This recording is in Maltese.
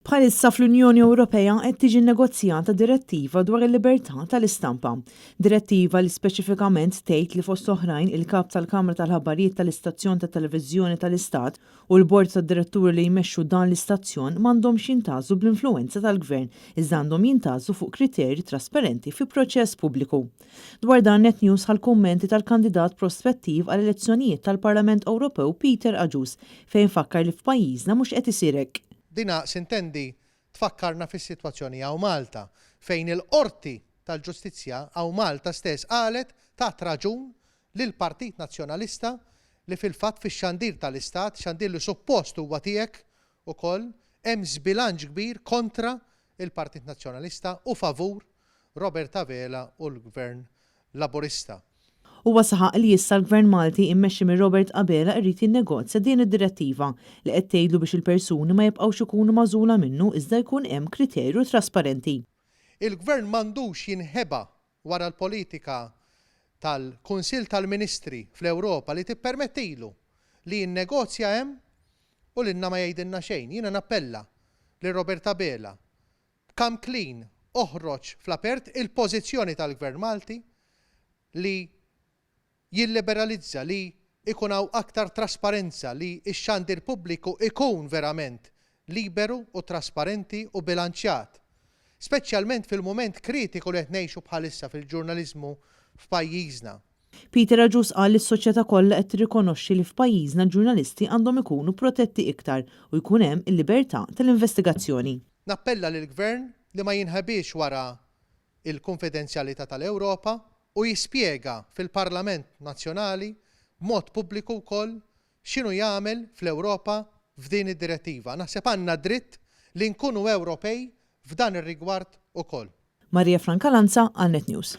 Bħalissa fl-Unjoni Ewropea qed tiġi nnegozjata direttiva dwar il-libertà tal-istampa. Direttiva li speċifikament tgħid li fost oħrajn il-Kap tal-Kamra tal-Aħbarijiet tal-Istazzjon tat-Televiżjoni tal-Istat u l-Bord tad-Diretturi li jmexxu dan l-istazzjon m'għandhomx jintgħażlu bl-influwenza tal-Gvern iżda għandhom jintgħażlu fuq kriterji trasparenti fi proċess pubbliku. Dwar dan Net News ħa l-kummenti tal-kandidat prospettiv għall-elezzjonijiet tal-Parlament Ewropew Peter Agius fejn fakkar li f'pajjiżna mhux qed isir hekk. Dina sintendi tfakkarna fis-sitwazzjoni hawn Malta fejn il-Qorti tal-Ġustizzja hawn Malta stess qalet tat raġun lill-Partit Nazzjonalista li fil-fatt fix-xandir tal-Istat, xandir li suppost huwa tiegħek ukoll, hemm żbilanċ kbir kontra l-Partit Nazzjonalista u favur Robert Abela u l-Gvern Laburista. Huwa saħaq li issa l-Gvern Malti immexxi minn Robert Abela irid jinnegozja din id-direttiva li qed tgħidlu biex il-persuni ma jibqgħux ikunu magħżula minnu iżda jkun hemm kriterju trasparenti. Il-Gvern m'għandux jinħeba wara l-politika tal-Kunsill tal-Ministri fl-Ewropa li tippermettilu li jinnegozja hemm u lilna ma jgħidilna xejn. Jiena nappella lil Robert Abela Come clean, oħroġ fl-apert il-pożizzjoni tal-Gvern Malti li jilliberalizza, li jkun hawn aktar trasparenza, li x-xandir pubbliku jkun verament liberu u trasparenti u bilanċjat. Speċjalment fil-mument kritiku li qed ngħixu bħalissa fil-ġurnaliżmu f'pajjiżna. Peter Agius qal li s-soċjetà kollha qed tirrikonoxxi li f'pajjiżna l-ġurnalisti għandhom ikunu protetti iktar u jkun hemm il-libertà tal-investigazzjoni. Nappella lill-Gvern li ma jinħebiex wara l-kunfidenzjalità tal-Ewropa u jispjega fil-Parlament Nazzjonali b'mod pubbliku wkoll x'inhu jagħmel fl-Ewropa f'din id-direttiva. Naħseb għandna dritt li nkunu Ewropej f'dan ir-rigward ukoll. Maria Francalanza għal Net News.